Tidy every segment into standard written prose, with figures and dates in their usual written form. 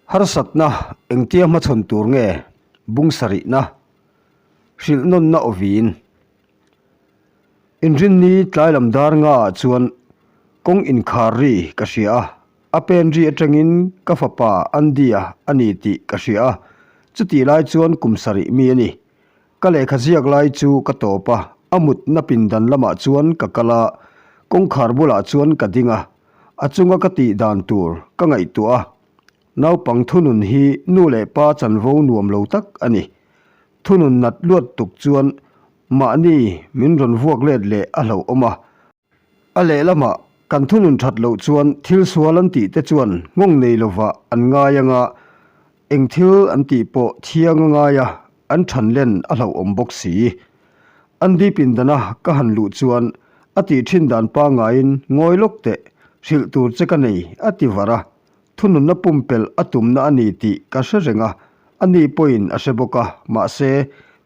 Harsatna engtia hmachhawn tur nge bung sarihna hrilh nawnna awin Inrinni tlai lam dar ngaah chuan kawng inkhar ri ka hria a, a pen ri atangin ka fapa Andy-a a ni tih ka hria a, chutih lai chuan kum sarih mi a ni. Ka lehkha ziak lai chu ka tawp a, a mutna pindan lamah chuan ka kal a, kawngkhar bulah chuan ka ding a, a chunga ka tih dan tur ka ngaihtuah a. Naupang thunun hi nu leh pa chanvo nuam lo tak a ni. Thunun nat luat tuk chuan mahni min rawn vuak let leh a hlauhawm a. A lehlamah kan thunun that loh chuan thil sual an tih te chuan nghawng nei lovah an ngai anga eng thil an tih pawh thiang a ngai a, an than len a hlauhawm bawk si. Andy pindana ka han luh chuan a tih thin dan pangaiin ngawi lawk teh, hrilh tur che ka nei a ti var a. Thununna pumpelh a tumna a ni tih ka hre reng a, ani pawhin a hre bawk a, mahse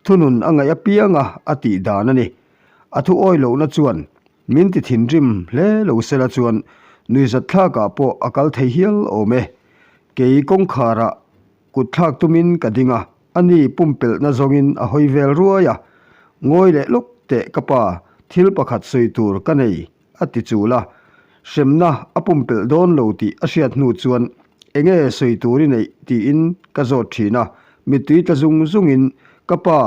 thunun a ngaih apianga a tih dan a ni. A thu awi lohna chuan min ti thinrim hle lo sela chuan nuihzat thlakah pawh a kal thei hial awm e. Kei kawngkharah kut thlak tumin ka ding a, ani pumpelhna zawngin a hawi vel ruai a, Ngawi leh lawk teh ka pa, thil pakhat sawi tur ka nei a ti chul a, hremna a pumpelh dawn lo tih a hriat hnu chuan enge sawi tur i neih tiin ka zawt thin a, mittui tla zung zungin ka pa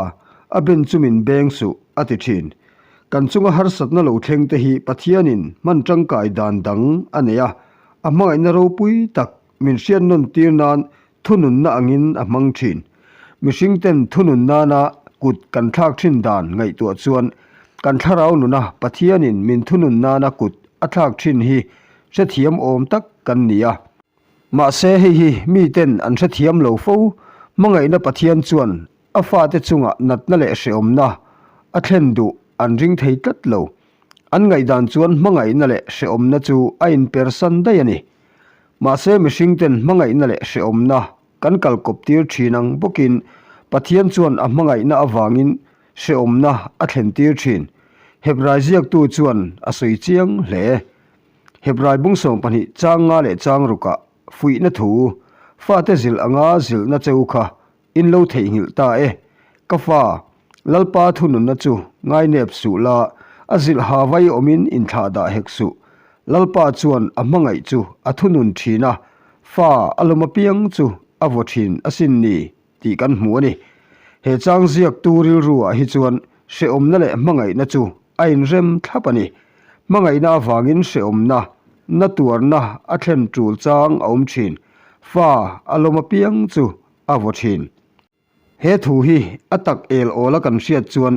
a ben chu min beng suh a ti thin. Kan chunga harsatna lo thleng te hi Pathianin hman tangkai dan dang a nei a, a hmangaihna ropui tak min hriat nawn tir nan thununna angin a hmang thin. Mihring ten thunun nana kut kan thlak thin dan ngaihtuah chuan kan thlarau nuna Pathianin min thunun nana kut a thlak thin hi hrethiam awm tak kan ni a. Mahse hei hi miten an hrethiam lo fo. Hmangaihna Pathian chuan a fate chungah natna leh hrehawmna a thlen duh an ring thei tlat lo. An ngaihdan chuan hmangaihna leh hrehawmna chu a inpersan daih a ni. Mahse mihringten hmangaihna leh hrehawmna kan kalkawp tir thin ang bawkin Pathian chuan a hmangaihna avangin hrehawmna a thlen tir thin. Hebrai ziaktu chuan a sawi chiang hle. Hebrai bung 12 chang nga leh chang rukah fuihna thu, fate zilh anga zilhna cheu kha In lo theihnghilh ta e. Ka fa, Lalpa thununna chu ngainep suh la, a zilh ha vai awmin inthlah dah hek suh. Lalpa chuan a hmangaih chu a thunun thin a, fa a lawm apiang chu a vaw thin asin ni tih kan hmu a ni. He chang ziaktu rilru ah hi chuan hrehawmna leh hmangaihna chu a inrem thlap a ni. Hmangaihna avangin hrehawmna, na tuarna a thlen tul chang a awm thin. Fa a lawm apiang chu a vaw thin. He thu hi a tak el awl a kan hriat chuan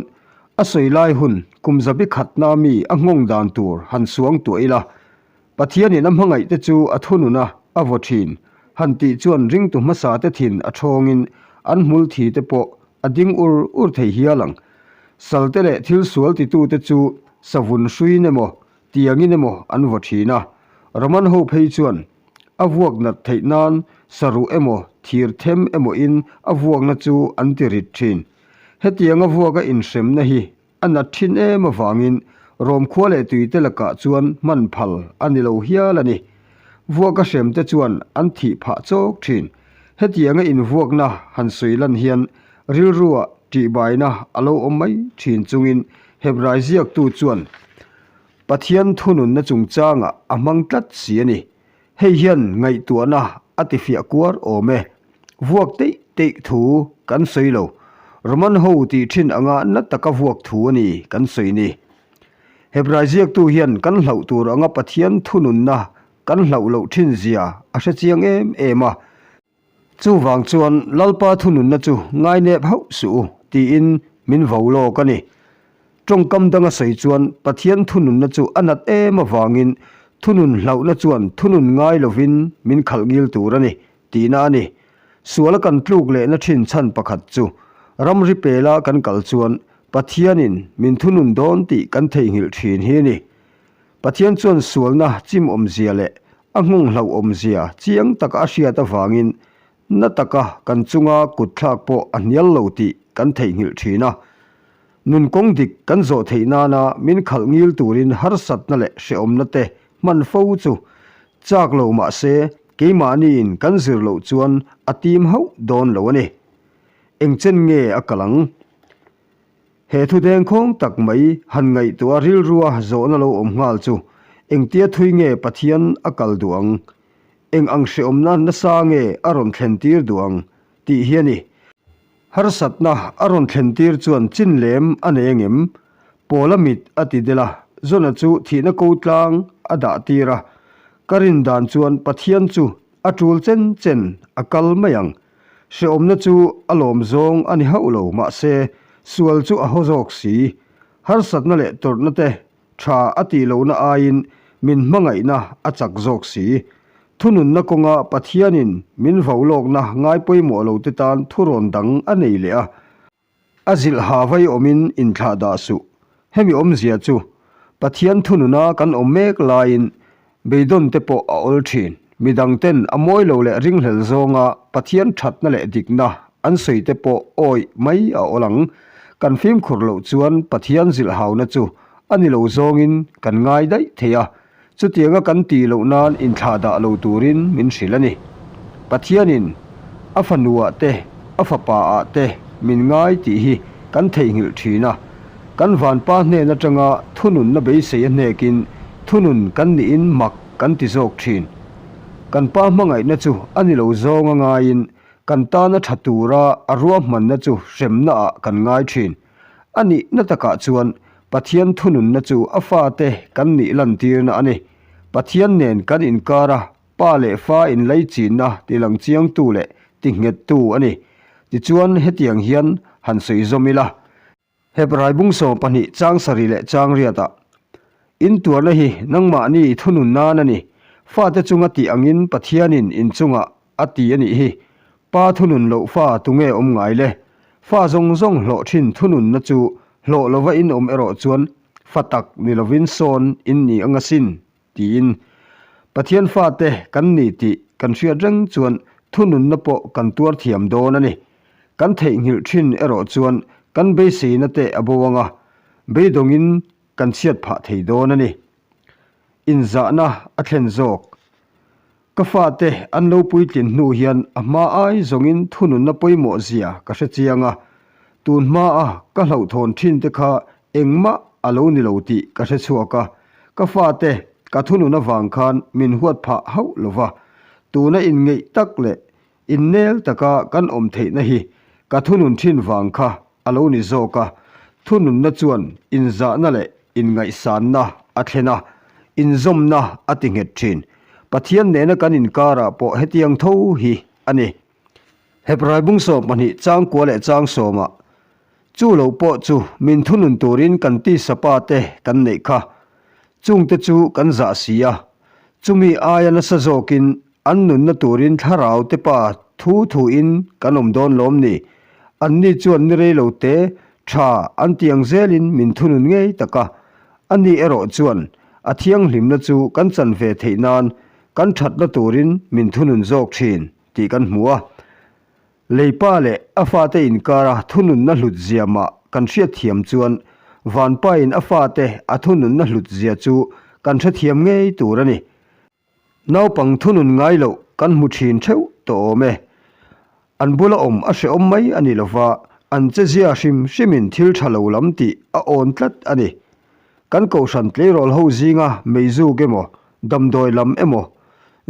a sawi lai hun kum zabi khatna mi a nghawng dan tur han suang tuah ila, Pathianin a hmangaih te chu a thunun a, a vaw thin. Han tih chuan ringtu hmasa te thin a thawngin an hmul thi te pawh a ding ur ur thei hial ang. Salte leh thil sual titute chu savun hruiin emaw tiangin emaw an vaw thin a, Roman ho phei chuan A vuak nat theih nan saruh emaw thir them emaw in a vuakna chu an ti rit thin. Hetianga vuaka inhremna hi a nat thin em avangin Rom khua leh tuite lakah chuan hman phal a ni lo hial a ni. Vuaka hremte chuan an thih phah chawk thin. Hetianga invuakna han sawi lan hian rilrua tihbaina a lo awm mai thin chungin Hebrai ziaktu chuan Pathian thununna chungchangah a hmang tlat si a ni. Hei hian ngaihtuahna a tifiah kuar awm e. Vuak teih teih thu kan sawi lo. Roman ho tih thin anga na taka vuak thu a ni kan sawi ni. Hebrai ziaktu hian kan hlauh tur anga Pathian thununna kan hlauh loh thin zia a hre chiang em em a. Chuvang chuan Lalpa thununna chu ngainep hauh suh u tiin min vo lawk a ni. Tawngkam danga sawi chuan Pathian thununna chu a nat em avangin thunun hlauhna chuan thunun ngai lovin min khalh ngil tur a ni tihna a ni. Suala kan tluk lehna thin chhan pakhat chu ramri pela kan kal chuan Pathianin min thunun dawn tih kan theihnghilh thin hi a ni. Pathian chuan sualna chim awmzia leh a nghawng hlauh awmzia chiang taka a hriat avangin na taka kan chunga kutthlak pawh a hnial lo tih kan theihnghilh thin a. Nun kawng dik kan zawh theih nana min khalh ngil turin harsatna leh hrehawmna te hman fo chu chak lo mah se. keimahniin kan zir loh chuan a tim hauh dawn lo a ni. Eng chen nge a kal ang? He thu dengkhawng tak mai han ngaihtuah rilrua zawhna lo awm nghal chu engtia thui nge Pathian a kal duh ang? Eng ang hreawmna nasa nge a rawn thlen tir duh ang? tih hi a ni. Harsatna a rawn thlen tir chuan chin lem a nei angem? Pawla mit a ti del a, Jona chu thihna ko tlang a dah tir a. Ka rin dan chuan Pathian chu a tul chen chen a kal mai ang. Hrehawmna chu a lawm zawng a ni hauh lo, mahse sual chu a haw zawk si. Harsatna leh tawrhna te tha a tih lohna aiin min hmangaihna a chak zawk si. Thununna kawnga Pathianin min vau lawkna ngai pawimawh lo te tan thurawn dang a nei leh a. A zilh ha vai awmin inthlah dah suh. Hemi awmzia chu Pathian thununa kan awm mek laiin beidawn te pawh a awl thin. Midang ten a mawi lo leh ringhlel zawnga Pathian thatna leh dikna an sawi te pawh awih mai a awl ang. Kan fimkhur loh chuan Pathian zilh hauna chu a ni lo zawngin kan ngai daih thei a. Chutianga kan tih loh nan inthlah dah lo turin min hrilh a ni. Pathianin a fanuah te, a fapaah te min ngai tih hi kan theihnghilh thin a. Kan vanpa hnen atanga thununna beisei a hnekin thunun kan nihin mak kan ti zawk thin. Kan pa hmangaihna chu a ni lo zawng a ngaiin kan tana tha tura a ruahmanna chu hremnaah kan ngai thin. A nihna takah chuan Pathian thununna chu a fate kan nih lantirna a ni. Pathian nen kan inkar a, pa leh fa inlaichinna tilang chiangtu leh tinghettu a ni. Tichuan hetiang hian han sawi zawm ila. Hebrai bung 12 chang sarih leh chang riatah, Intuarna hi nangmahni thunun nan a ni. Fate chunga tih angin Pathianin inchungah A ti a nih hi. Pa thunun loh fa tunge awm ngai le? Fa zawng zawng hlawh thin thununna chu hlawh lova in awm erawh chuan fa tak ni lovin sawn in ni ang asin, tiin. Pathian fate kan ni tih kan hriat reng chuan thununna pawh kan tuar thiam dawn a ni. Kan theihnghilh thin erawh chuan kan beiseina te a bo ang a, beidawngin kan chhiat phah thei dawn a ni. Inzahna a thlen zawk. Ka fate an lo puitlin hnu hian a hma ai zawngin thununna pawimawh zia ka hre chiang a, tun hmaa ka hlauhthawn thin te kha engmah a lo ni lo tih ka hre chhuak a, ka fate ka thunun avang khan min huat phah hauh lo va, tuna inngeih tak leh Innel taka kan awm theihna hi ka thunun thin vang kha a lo ni zawk a, thununna chuan inzahna leh inngaihsanna a thlen a, inzawmna a ti nghet thin. Pathian nena kan inkarah pawh hetiang tho hi a ni. Hebrai bung 12 changkua leh chang sawmah, Chu lo pawh chu min thunun turin kan tisa pa te kan neih kha. Chungte chu kan zah si a, chumi aia nasa zawkin An nunna turin thlarau te pa thu thuin kan awm dawn lawm ni? Anni chuan ni rei lo te tha an ti ang zelin min thunun ngei tak a. Ani erawh chuan a thianghlimna chu kan chan ve theih nan kan thatna turin min thunun zawk thin tih kan hmu a. Leipa leh a fate inkara thununna hlut zia mah kan hriatthiam chuan Vanpain a fate a thununna hlut zia chu kan hrethiam ngei tur a ni. Naupang thunun ngai loh kan hmu thin theuh tawh awm e. An bula awm a hrehawm mai a ni lova, an chezia hrim hrimin thil tha lo lam tih a awn tlat a ni. Kan kohhran tleirawl ho zinga meizuk emaw, damdawi lam emaw,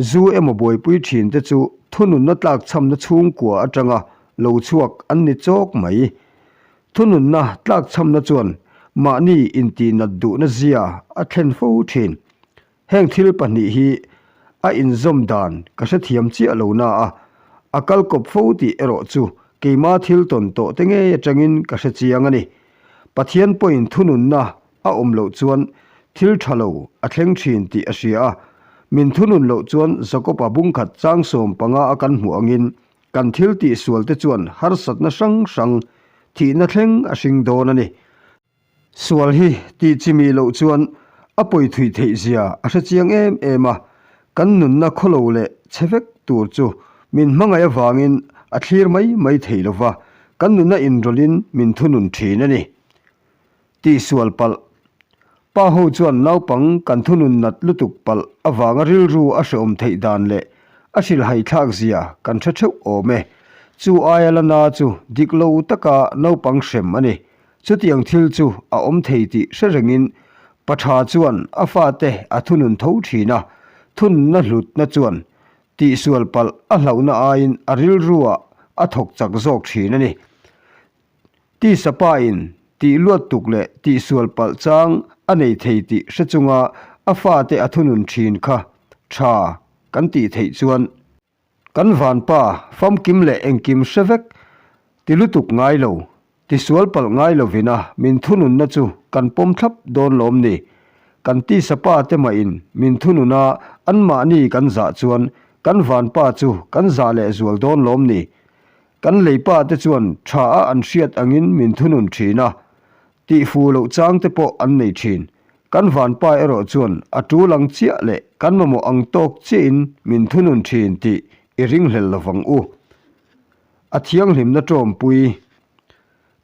zu emaw buaipui thin te chu thununna tlakchhamna chhungkua atanga lo chhuak an ni chawk mai. Thununna tlakchhamna chuan mahni intihnat duhna zia a thlen fo thin. Heng thil pahnih hi a inzawm dan ka hrethiam chiah lo na a, a kal kawp fo tih erawh chu keima thil tawn tawh te ngei atangin ka hre chiang a ni. Pathian pawhin thununna a awm loh chuan thil tha lo a thleng thin tih a hria a, min thunun loh chuan Jakob-a bungkhat chang 15 a kan hmuh angin kan thil tihsual te chuan harsatna hrang hrang thihna thleng a hring dawn a ni. Sual hi tih chimi loh chuan a pawi thui theih zia a hre chiang em em a, kan nunna khawlo leh chhe vek tur chu min hmangaih avangin a thlir mai mai thei lo va, kan nunna inrawlhin min thunun thin a ni. Tihsual palh. Pa ho chuan naupang kan thunun nat lutuk palh avanga rilru a hreawm theih dan leh. A hrilhhai thlak zia kan hre theuh awm e. Chu aia la na chu dik lo taka naupang hrem a ni. Chutiang thil chu a awm thei tih hre rengin pa tha chuan a fate a thunun tho thin a, thunna hlutna chuan tihsual palh a hlauhna aiin a rilruah a thawk chak zawk thin a ni. Tisa pain tih luat tuk leh tihsual palh chang a nei thei tih hre chunga a fate a thunun thin kha tha kan tih theih chuan kan vanpa famkim leh engkim hre vek ti lutuk ngai lo, tisual palh ngai lovina min thununna chu kan pawm thlap dawn lawm ni. Kan tisa pa te mahin min thunun a anmahni kan zah chuan kan vanpa chu kan zah leh zual dawn lawm ni. Kan leipa te chuan tha a an hriat angin min thunun thin a, tihfu loh chang te pawh an nei thin. Kan vanpa erawh chuan a tul ang chiah leh kan mamawh ang tawk chiahin min thunun thin tih i ringhlel lovang u. A thianghlimna tawmpui.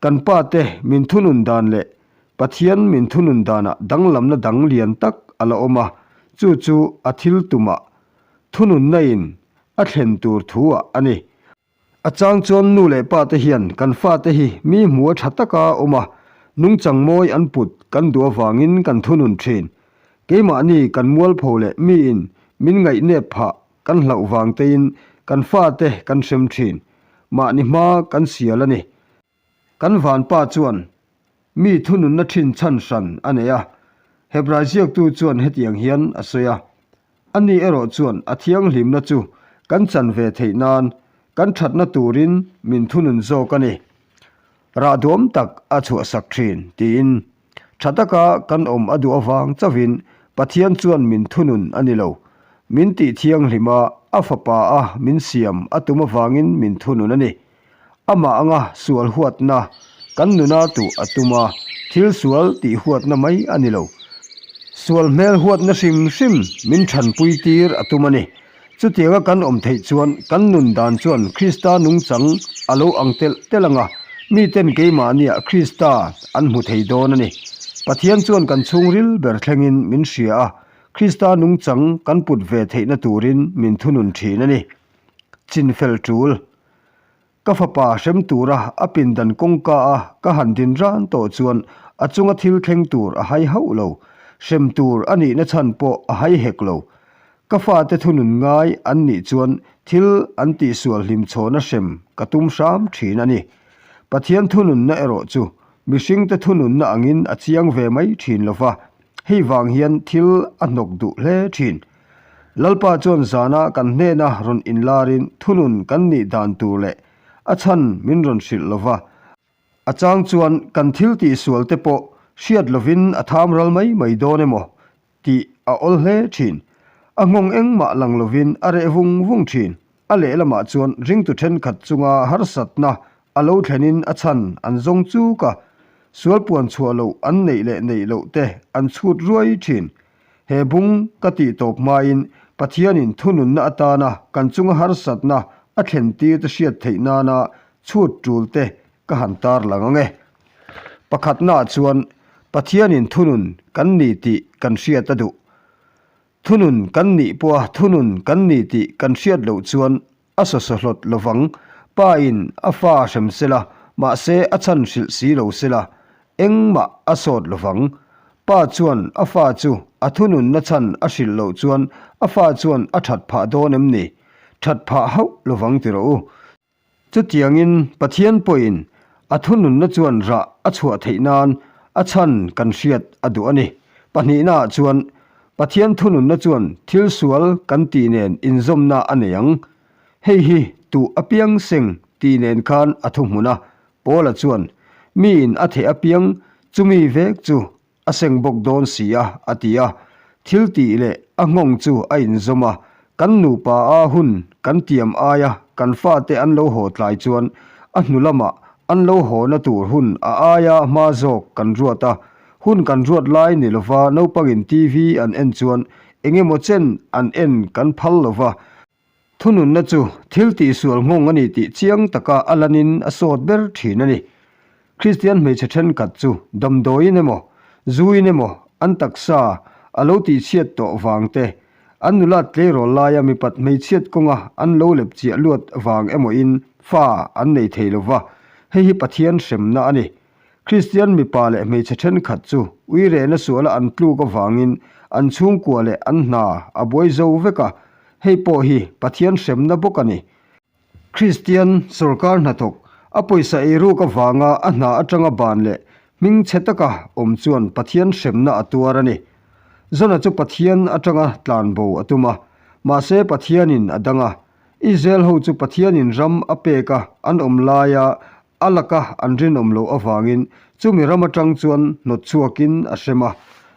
Kan pa te min thunun dan leh Pathian min thunun danah danglamna dang lian tak a la awm a, chu chu a thil tumah thununna in a thlen tur thu ah a ni. A chang chuan nu leh pa te hian kan fate hi mi hmua tha taka awm a, nungchang mawi an put kan duh avangin kan thunun thin. Keimahni kan mualpho leh miin min ngaihnep phah kan hlauh vang tein kan fate kan hrem thin. Mahni hma kan sial a ni. Kan vanpa chuan mi thununna thin chhan hran a nei a. Hebrai ziaktu chuan hetiang hian a sawi a, Ani erawh chuan a thianghlimna chu kan chan ve theih nan kan thatna turin min thunun zawk a ni. Rah duam tak a chhuahsak thin, tiin. Tha taka kan awm a duh avang chauhin Pathian chuan min thunun a ni lo. Min tih thianghlim a, a fapa a min siam a tum avangin min thunun a ni. Amah anga sual huatna kan nuna tuh a tum a, thil sual tih huatna mai a ni lo. Sual hmel huatna hrim hrim min thanpui tir a tum a ni. Chutianga kan awm theih chuan kan nun dan chuan Krista nungchang a lo ang telh telh ang a, miten keimahniah Krista an hmu thei dawn a ni. Pathian chuan kan chhungril ber thlengin min hria a, Krista nungchang kan put ve theihna turin min thunun thin a ni. Chinfel tul. Ka fapa hrem tura a pindan kawngka a ka han din ran tawh chuan a chunga thil thleng tur a hai hauh lo. Hrem tur a nihna chhan pawh a hai hek lo. Ka fate thunun ngai an nih chuan thil an tihsual hlimchhawna hrem ka tum hram thin a ni. Pathian thununna erawh chu mihringte thununna angin a chiang ve mai thin lo va, hei vang hian thil a hnawk duh hle thin. Lalpa chuan zana kan hnena rawn inlarin thunun kan nih dan tur leh a chhan min rawn hrilh lo va, a chang chuan kan thil tihsual te pawh hriat lovin a tham ral mai mai dawn emaw tih a awl hle thin. A nghawng engmah lang lovin a reh vung vung thin. A lehlamah chuan ringtu thenkhat chunga harsatna a lo thlenin a chhan an zawng chuk a, sual puan chhuah loh an neih leh neih loh te an chhut ruai thin. He bung ka tih tawp hmain Pathianin thununna atana kan chunga harsatna a thlen tir te hriat theih nana chhut tul te ka han tar lang ang e. Pakhatnaah chuan Pathianin thunun kan ni tih kan hriat a duh. Thunun kan nih pawha thunun kan ni tih kan hriat loh chuan A sawsawhlawt lovang. Pa in a fa hrem sela, mahse a chhan hrilh si lo sela, engmah a sawt lovang. Pa chuan a fa chu a thununna chhan a hrilh loh chuan a fa chuan a that phah dawn em ni? That phah hauh lovang ti rawh u. Chutiangin Pathian pawhin a thununna chuan rah a chhuah theih nan a chhan kan hriat a duh a ni. Pahnihnaah chuan Pathian thununna chuan thil sual kan tih nen inzawmna a nei ang. Hei hi tuh apiang seng tih nen khan a thuhmun a, Paula chuan, Miin a theh apiang chumi vek chu a seng bawk dawn si a, a ti a. Thil tih leh a nghawng chu a inzawm a, kan nupa a hun kan tiam aia kan fate an lo haw tlai chuan a hnu lamah an lo hawna tur hun a aia hma zawk kan ruat a, Hun kan ruat lai ni lova naupangin TV an en chuan eng emaw chen an en kan phal lova, thununna chu thil tihsual nghawng a ni tih chiang taka a lanin a sawt ber thin a ni. Kristian hmeichhe thenkhat chu damdawiin emaw, zuin emaw an taksa a lo tihchhiat tawh vang te. An nulat tleirawl laia mipat hmeichhiat kawnga an lo lep chiah luat vang emawin fa an nei thei lo va, hei hi Pathian hremna a ni. Kristian mipa leh hmeichhe thenkhat chu uirehna suala an tluk avangin an chhungkua leh an hna a buai zo vek a, hei pawh hi Pathian hremna bawk a ni. Kristian sawrkar hnathawk a pawisa eiruk avanga a hna atanga ban leh hming chhe taka awm chuan Pathian hremna a tuar a ni. Zona chu Pathian atanga tlanbo a tum a, mahse Pathianin a dang a. Israel ho chu Pathianin ram a pek a an awm laia A laka an rinawm loh avangin chumi ram atang chuan hnawt chhuakin a hrem a.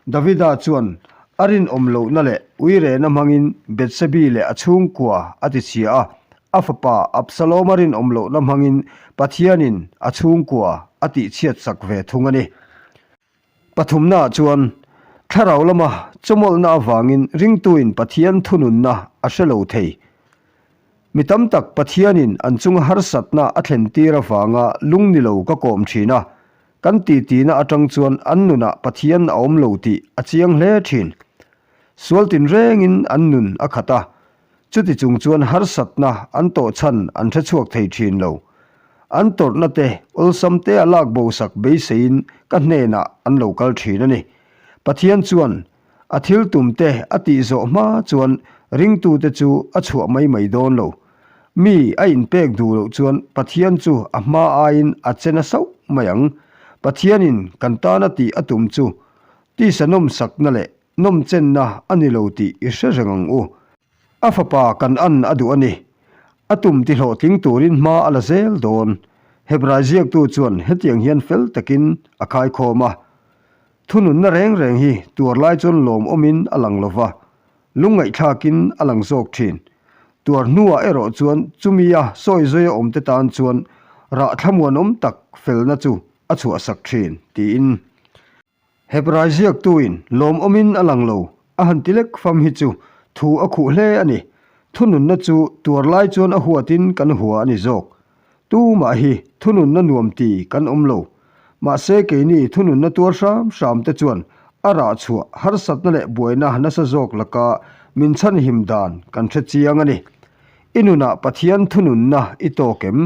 Davida chuan a rinawm lohna leh uirehna hmangin Bethsebi leh a chhungkua a tichhia a, a fapa Absaloma rinawm lohna hmangin Pathianin a chhungkua a tihchhiatsak ve thung a ni. Pathumnaah chuan, thlarau lama chawmawlhna avangin ringtuin Pathian thununna a hre lo thei. Mi tam tak Pathianin an chunga harsatna a thlentir avanga lung ni lo ka kawm thin a, kan titina atang chuan an nunah Pathian a awm lo tih a chiang hle thin. Sual tinrengin an nun a khat a, Chuti chung chuan harsatna an tawh chhan an hre chhuak thei thin lo. An tawrhna te awlsam te a lak bo sak beiseiin ka hnenah an lo kal thin a ni. Pathian chuan a thil tum te a tih zawh hma chuan ringtute chu a chhuah mai mai dawn lo. Mi a inpek duh loh chuan Pathian chu a hma aiin a che na sauh mai ang. Pathianin kan tana tih a tum chu tisa nawmsakna leh Nawmchenna a ni lo tih i hre reng ang u. A fapa kan an a duh a ni. A tum ti hlawhtling turin hma a la zel dawn. Hebrai ziaktu chuan hetiang hian fel takin a khaikhawm a, Thununna reng reng hi tuar lai chuan lawmawmin a lang lo va, lungngaihthlakin a lang zawk thin. Tuar hnuah erawh chuan chumia sawi zawia awmte tan chuan rah thlamuanawm tak felna chu a chhuahsak thin, tiin. Hebrai ziaktuin lawmawmin a lang lo, a han ti lek fam hi chu thu a khuh hle a ni. Thununna chu tuar lai chuan a huatin kan hua a ni zawk. Tumah hi thununna nuam ti kan awm lo. Mahse keini thununna tuar hram hram te chuan a rah chhuah harsatna leh buaina nasa zawk laka min chhanhim dan kan hre chiang a ni. I nunah Pathian thununna i tawk em?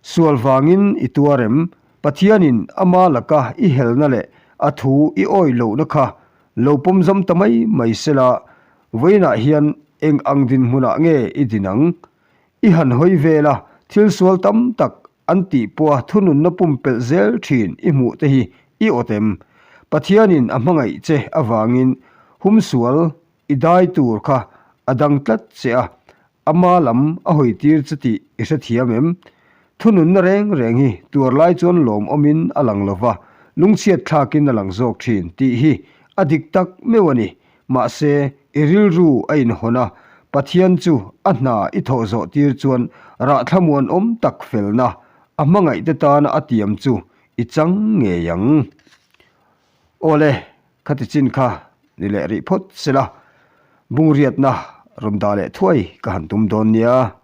Sual vangin i tuar em? Pathianin ama laka i helna leh a thu i awih lohna kha lo pawm zam ta mai mai sela, vawiinah hian eng ang dinhmunah nge i din ang? I han hawi vel a, thil sual tam tak an tih pawha thununna pumpelh zel thin i hmuh te hi i awt em? Pathianin a hmangaih che avangin humsual I dai tur kha a dang tlat che a, ama lam a hawi tir che tih i hrethiam em? Thununna reng reng hi tuar lai chuan lawmawmin a lang lo va, lungchhiat thlakin a lang zawk thin tih hi a dik tak meuh a ni. Mahse, i rilru a inhawn a, Pathian chu a hna i thawh zawh tir chuan rah thlamuanawm tak felna a hmangaihte tana a tiam chu i chang ngei ang. Awle, Khati chin kha ni leh rih phawt sela, bungriatna rawn dah leh thuai ka han tum dawn nia.